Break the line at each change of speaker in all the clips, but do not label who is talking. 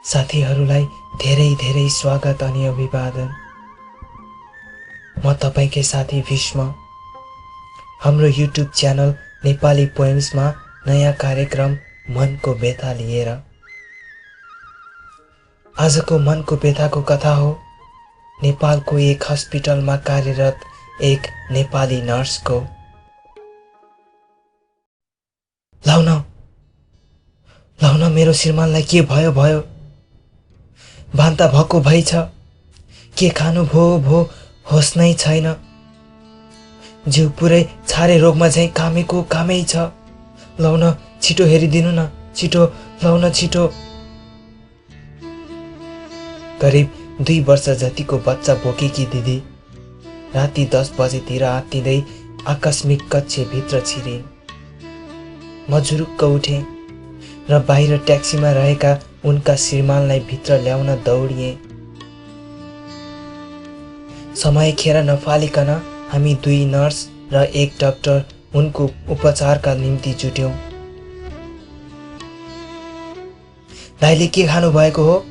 साथीहरूलाई धेरै धेरै स्वागत अनि अभिवादन। म तपाईकै साथी भीष्म। हाम्रो युट्युब च्यानल नेपाली पोएम्समा नयाँ कार्यक्रम मनको व्यथा लिएर आजको मनको व्यथाको कथा हो नेपालको एक हस्पिटलमा कार्यरत एक नेपाली नर्सको। लाउन मेरो श्रीमानलाई के भयो भयो, भान्ता भएको भइ छ, के खानु भो होस नै छैन, जिउ पुरै छारे रोगमा झैं कामेको कामै छ, लाउन छिटो हेरिदिनु न, छिटो लाउन छिटो। करिब 2 वर्ष जतिको बच्चा बोकेकी दिदी राति 10 बजेतिर आत्तिँदै आकस्मिक कक्षभित्र छिरिन्। म झुरुक्क उठेँ र बाहिर ट्याक्सीमा रहेका उनका श्रीमानलाई भित्र ल्याउन दौडिए। समय खेर नफालिकन हामी 2 नर्स र 1 डाक्टर उनको उपचारका निम्ति जुट्यौं। दाइले के खानु भएको हो,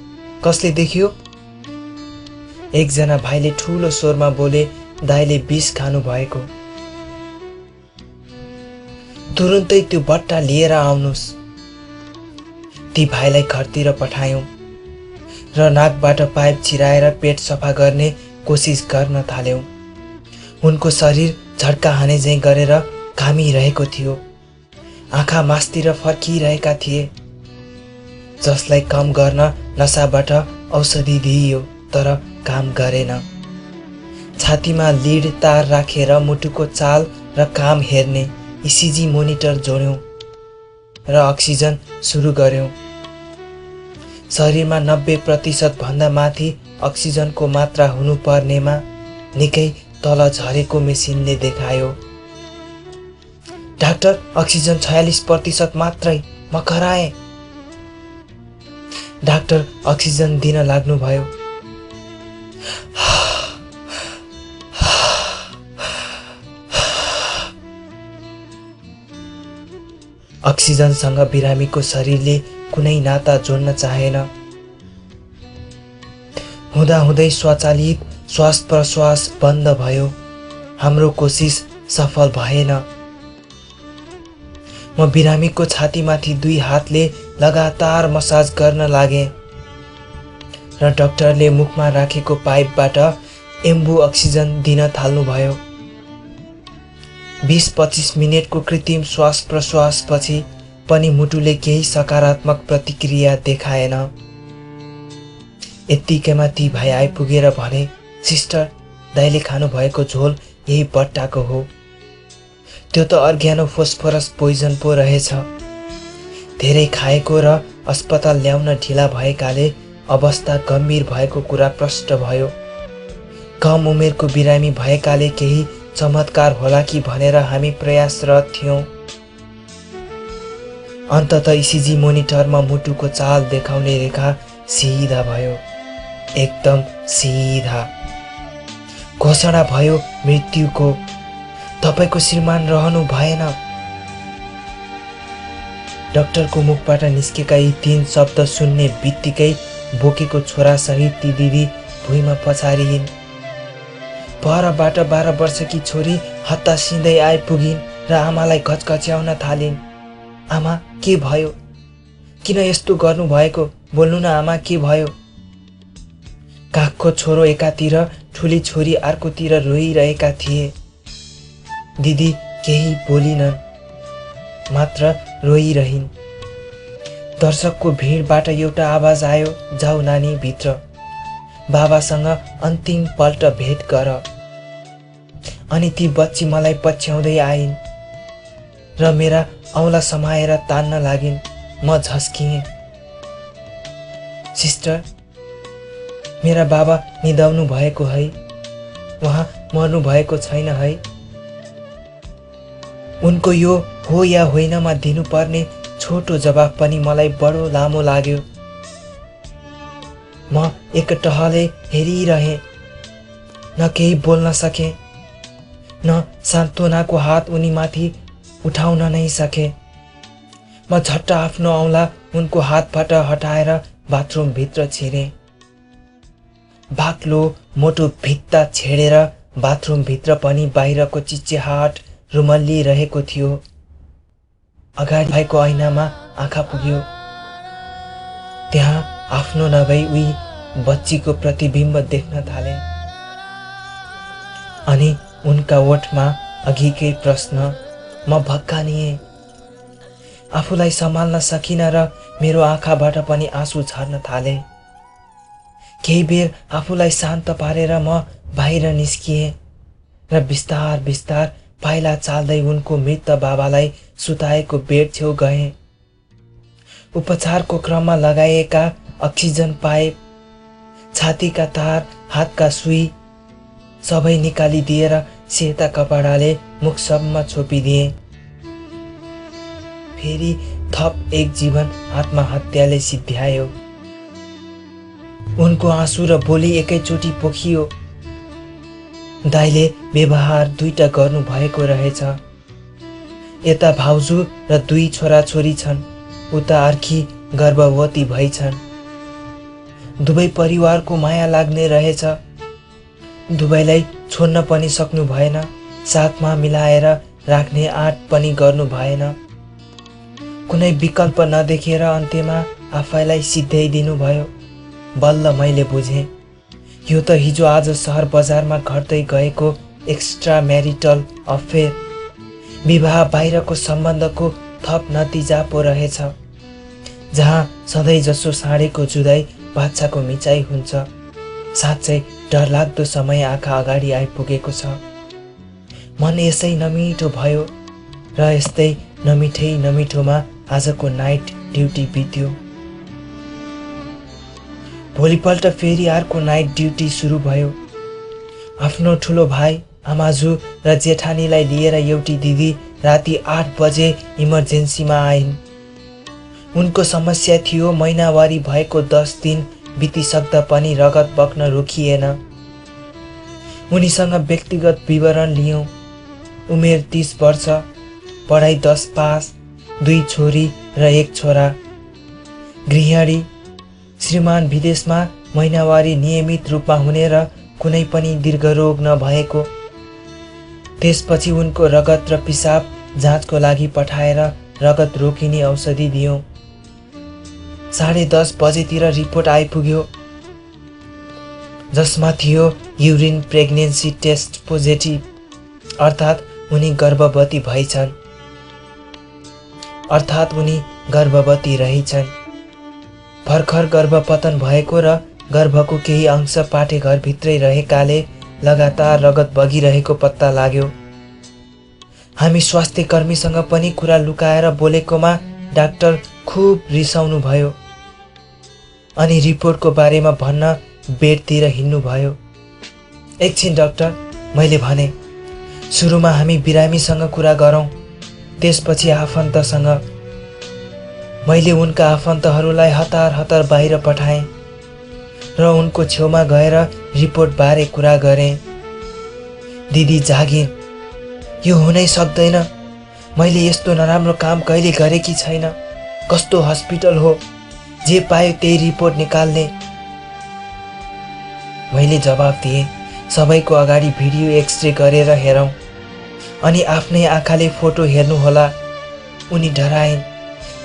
कसले देख्यो? एकजना भाइले ठूलो स्वरमा बोले, दाइले विष खानु भएको। तुरुन्तै त्यो बट्टा लिएर आउनुस्। ती भाइलाई घरतिर पठायौं र नाकबाट पाइप छिराएर पेट सफा गर्ने कोसिस गर्न थाल्यौं। उनको शरीर झड्का हाने झैं गरेर घामिरहेको थियो। आँखा मासतिर फर्किरहेका थिए। जसलाई कम गर्न नसाबाट औषधि दिइयो तर काम गरेन। छातीमा लिड तार राखेर मुटुको चाल र काम हेर्ने इसिजी मोनिटर जोड्यौं र अक्सिजन सुरु गर्यौं। शरीरमा 90% भन्दा माथि अक्सिजनको मात्रा हुनुपर्नेमा निकै तल झरेको मेसिनले देखायो। डाक्टर, अक्सिजन 46% मात्रै, म कराएँ। डाक्टर अक्सिजन दिन लाग्नुभयो। अक्सिजनसँग बिरामीको शरीरले कुनै नाता जोड्न चाहेन। हुँदाहुँदै स्वचालित श्वास प्रश्वास बन्द भयो। हाम्रो कोसिस सफल भएन। म बिरामीको छातीमाथि 2 हातले लगातार मसाज गर्न लागे र डाक्टरले मुखमा राखेको पाइपबाट एम्बु अक्सिजन दिन थाल्नुभयो। 20-25 मिनेटको कृत्रिम श्वास प्रश्वास पछि पनि मुटुले केही सकारात्मक प्रतिक्रिया देखाएन। यत्तिकैमा ती भाइ आइपुगेर भने, सिस्टर, दाइले खानु भएको झोल यही बट्टाको हो। त्यो त अर्ग्यानो फोस्फोरस पोइजन पो रहेछ। धेरै खाएको र अस्पताल ल्याउन ढिला भएकाले अवस्था गम्भीर भएको कुरा प्रष्ट भयो। कम उमेरको बिरामी भएकाले केही चमत्कार होला कि भनेर हामी प्रयासरत थियौं। अन्ततः इसिजी मोनिटरमा मुटुको चाल देखाउने रेखा सिधा भयो, एकदम सिधा। घोषणा भयो मृत्युको। तपाईको श्रीमान रहनु भएन। डाक्टरको मुखबाट निस्केका यी 3 शब्द सुन्ने बित्तिकै बोकेको छोरा सहित ती दिदी भुइँमा पछारिन्। परबाट 12 वर्षकी छोरी हतासिँदै आइपुगिन् र आमालाई घचघच्याउन थालिन्। आमा, के भयो? किन यस्तो गर्नु भएको? बोल्नु न आमा, के भयो? काखको छोरो एकातिर, ठुली छोरी अर्कोतिर रोइरहेका थिए। दिदी केही बोलिनन्, मात्र रोइरहिन्। दर्शकको भिडबाट एउटा आवाज आयो, जाऊ नानी भित्र, बाबासँग अन्तिम पल्ट भेट गर। अनि ती बच्ची मलाई पछ्याउँदै आइन् र मेरा औँला समाएर तान्न लागिन्। म झस्किएँ। सिस्टर, मेरा बाबा निदाउनु भएको है, उहाँ मर्नु भएको छैन है। उनको यो हो या होइनमा दिनुपर्ने छोटो जवाफ पनि मलाई बडो लामो लाग्यो। म एक टहले हेरिरहेँ, न केही बोल्न सके, न सान्त्वनाको हात उनीमाथि उठाउन नै सके। म झट्ट आफ्नो औँला उनको हातबाट हटाएर बाथरुमभित्र छिरेँ। बाक्लो मोटो भित्ता छेडेर बाथरुमभित्र पनि बाहिरको चिच्याहाट रुमल्लिरहेको थियो। अगाडि भएको ऐनामा आँखा पुग्यो। त्यहाँ आफ्नो नभई उही बच्चीको प्रतिबिम्ब देख्न थाले। अनि उनका ओठमा अघिकै प्रश्न। म भक्कानिएँ। आफूलाई सम्हाल्न सकिन र मेरो आँखाबाट पनि आँसु झर्न थाले। केही बेर आफूलाई शान्त पारेर म बाहिर निस्किएँ र बिस्तार बिस्तार पाइला चाल्दै उनको मृत बाबालाई सुताएको बेड छेउ गएँ। उपचारको क्रममा लगाइएका अक्सिजन पाइप, छातीका तार, हातका सुई सबै निकालिदिएर सेता कपडाले मुखसम्म छोपिदिएँ। फेरि थप एक जीवन आत्महत्याले सिद्ध्यायो। उनको आँसु र बोली एकैचोटि पोखियो। दाइले व्यवहार दुईटा गर्नु भएको रहेछ। यता भाउजू र 2 छोराछोरी छन्, उता अर्की गर्भवती भइछन्। दुवै परिवारको माया लाग्ने रहेछ। दुवैलाई छोड्न पनि सक्नु भएन, साथमा मिलाएर राख्ने आँट पनि गर्नु भएन। कुनै विकल्प नदेखेर अन्त्यमा आफैलाई सिध्याइदिनु भयो। बल्ल मैले बुझेँ, यो त हिजो आज सहर बजारमा घट्दै गएको एक्स्ट्रा म्यारिटल अफेयर, विवाह बाहिरको सम्बन्धको थप नतिजा पो रहेछ, जहाँ सधैँ जसो साँढेको जुदाई बाछाको मिचाइ हुन्छ। साँच्चै डरलाग्दो समय आँखा अगाडि आइपुगेको छ। मन यसै नमिठो भयो र यस्तै नमिठै नमिठोमा आजको नाइट ड्युटी बित्यो। भोलिपल्ट फेरि अर्को नाइट ड्युटी सुरु भयो। आफ्नो ठुलो भाइ, आमाजु र जेठानीलाई लिएर एउटी दिदी राति 8 बजे इमर्जेन्सीमा आइन्। उनको समस्या थियो महिनावारी भएको 10 दिन बितिसक्दा पनि रगत बग्न रोकिएन। उनीसँग व्यक्तिगत विवरण लियौँ। उमेर 30 वर्ष, पढाइ 10 पास, 2 छोरी र 1 छोरा, गृहिणी, श्रीमान विदेशमा, महिनावारी नियमित रूपमा हुने र कुनै पनि दीर्घरोग नभएको। त्यसपछि उनको रगत र पिसाब जाँचको लागि पठाएर रगत रोकिने औषधि दियौँ। 10:30 बजेतिर रिपोर्ट आइपुग्यो, जसमा थियो युरिन प्रेग्नेन्सी टेस्ट पोजिटिभ, अर्थात् उनी गर्भवती भइछन्, अर्थात् उनी गर्भवती रहिछन्। भर्खर गर्भपतन भएको र गर्भको केही अंश पाठेघरभित्रै रहेकाले लगातार रगत बगिरहेको पत्ता लाग्यो। हामी स्वास्थ्य कर्मीसँग पनि कुरा लुकाएर बोलेकोमा डाक्टर खुब रिसाउनु भयो अनि रिपोर्टको बारेमा भन्न बेडतिर हिँड्नु भयो। एकछिन डाक्टर, मैले भने, सुरुमा हामी बिरामीसँग कुरा गरौँ, त्यसपछि आफन्तसँग। मैले उनका आफन्तहरूलाई हतार हतार बाहिर पठाएँ र उनको छेउमा गएर रिपोर्ट बारे कुरा गरेँ। दिदी जागिन्, यो हुनै सक्दैन, मैले यस्तो नराम्रो काम कहिले गरेकी छैन, कस्तो हस्पिटल हो, जे पायो त्यही रिपोर्ट निकाल्ने। मैले जवाफ दिएँ, सबैको अगाडि भिडियो एक्सरे गरेर हेरौँ अनि आफ्नै आँखाले फोटो हेर्नुहोला। उनी डराइन्।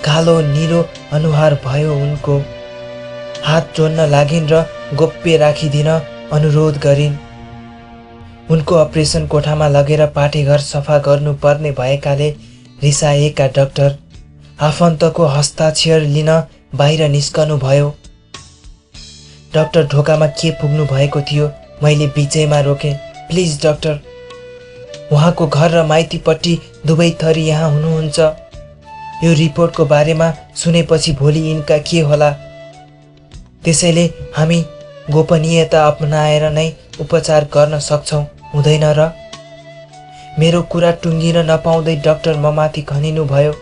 कालो निलो अनुहार भयो उनको। हात जोड्न लागिन् र गोप्य राखिदिन अनुरोध गरिन्। उनको अपरेसन कोठामा लगेर पाठेघर सफा गर्नुपर्ने भएकाले रिसाएका डाक्टर आफन्तको हस्ताक्षर लिन बाहिर निस्कनु भयो। डाक्टर ढोकामा के पुग्नु भएको थियो, मैले बिचैमा रोकेँ। प्लिज डाक्टर, उहाँको घर र माइतीपट्टि दुवै थरी यहाँ हुनुहुन्छ। यो रिपोर्टको बारेमा सुनेपछि भोलि यिनका के होला, त्यसैले हामी गोपनीयता अपनाएर नै उपचार गर्न सक्छौँ। हुँदैन र? मेरो कुरा टुङ्गिन नपाउँदै डाक्टर ममाथि खनिनु भयो।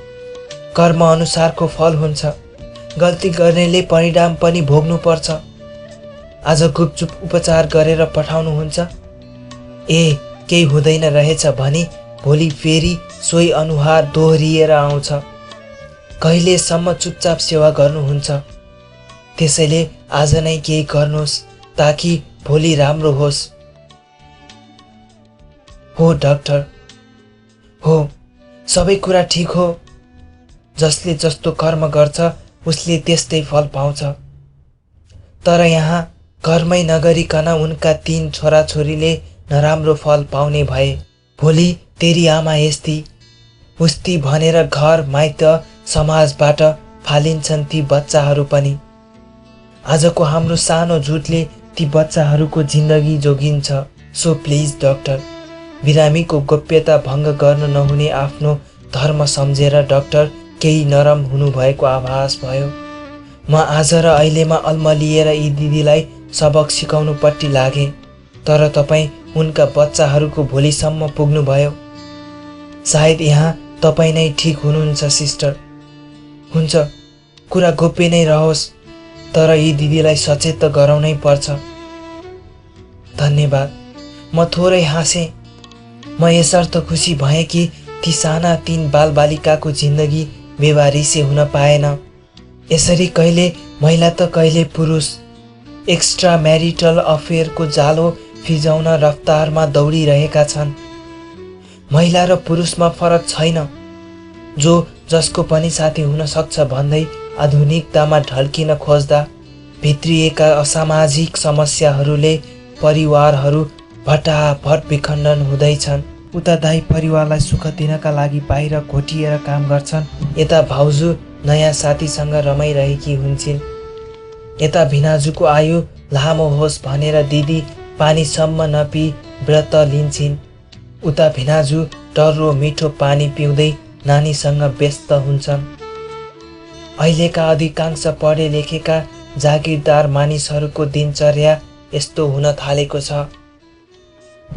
कर्म अनुसारको फल हुन्छ। गल्ती गर्नेले परिणाम पनि भोग्नुपर्छ। आज गुपचुप उपचार गरेर पठाउनुहुन्छ? केही हुँदैन रहेछ भने भोलि फेरि सोही अनुहार दोहोरिएर आउँछ। कहिलेसम्म चुपचाप सेवा गर्नुहुन्छ? त्यसैले आज नै केही गर्नुहोस् ताकि भोलि राम्रो होस्। हो डाक्टर, हो, सबै कुरा ठिक हो। जसले जस्तो कर्म गर्छ उसले त्यस्तै फल पाउँछ। तर यहाँ कर्मै नगरिकन उनका 3 छोराछोरीले नराम्रो फल पाउने भए। भोलि तेरी आमा यस्ती उस्ती भनेर घर माइत समाजबाट फालिन्छन् ती बच्चाहरू पनि। आजको हाम्रो सानो झुटले ती बच्चाहरूको जिन्दगी जोगिन्छ। सो प्लिज डाक्टर, बिरामीको गोप्यता भङ्ग गर्न नहुने आफ्नो धर्म सम्झेर डाक्टर केही नरम हुनुभएको आभास भयो। म आज र अहिलेमा अल्मलिएर यी दिदीलाई सबक सिकाउनुपट्टि लागेँ। तर तपाईँ उनका बच्चाहरूको भोलिसम्म पुग्नुभयो। सायद यहाँ तपाईँ नै ठिक हुनुहुन्छ सिस्टर। हुन्छ, कुरा गोप्य नै रहोस्, तर यी दिदीलाई सचेत त गराउनै पर्छ। धन्यवाद। म थोरै हाँसेँ। म यसर्थ खुसी भएँ कि ती साना 3 बालबालिकाको जिन्दगी बेवारिसे हुन पाएन। यसरी कहिले महिला त कहिले पुरुष एक्स्ट्रा म्यारिटल अफेयरको जालो फिजाउन रफ्तारमा दौडिरहेका छन्। महिला र पुरुषमा फरक छैन। जो जसको पनि साथी हुन सक्छ भन्दै आधुनिकतामा ढल्किन खोज्दा भित्रिएका असामाजिक समस्याहरूले परिवारहरू भटाभट विखण्डन हुँदैछन्। उता दाइ परिवारलाई सुख दिनका लागि बाहिर घोटिएर काम गर्छन्। यता भाउजू नयाँ साथीसँग रमाइरहेकी हुन्छन्। यता भिनाजुको आयु लामो होस् भनेर दिदी पानीसम्म नपिई व्रत लिन्छन्। उता भिनाजु टर्रो मिठो पानी पिउँदै नानीसँग व्यस्त हुन्छन्। अहिलेका अधिकांश पढे लेखेका जागिरदार मानिसहरूको दिनचर्या यस्तो हुन थालेको छ।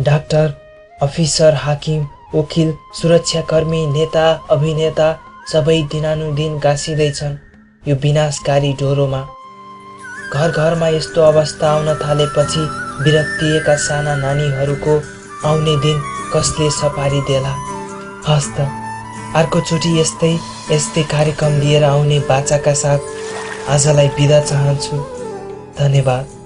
डाक्टर, अफिसर, हाकिम, वकिल, सुरक्षाकर्मी, नेता, अभिनेता सबै दिनानुदिन गाँसिँदैछन् यो विनाशकारी डोरोमा। घर घरमा यस्तो अवस्था आउन थालेपछि विरक्तिएका साना नानीहरूको आउने दिन कसले सपारी देला। हस् त, अर्कोचोटि यस्तै कार्यक्रम लिएर आउने बाचाका साथ आजलाई बिदा चाहन्छु। धन्यवाद।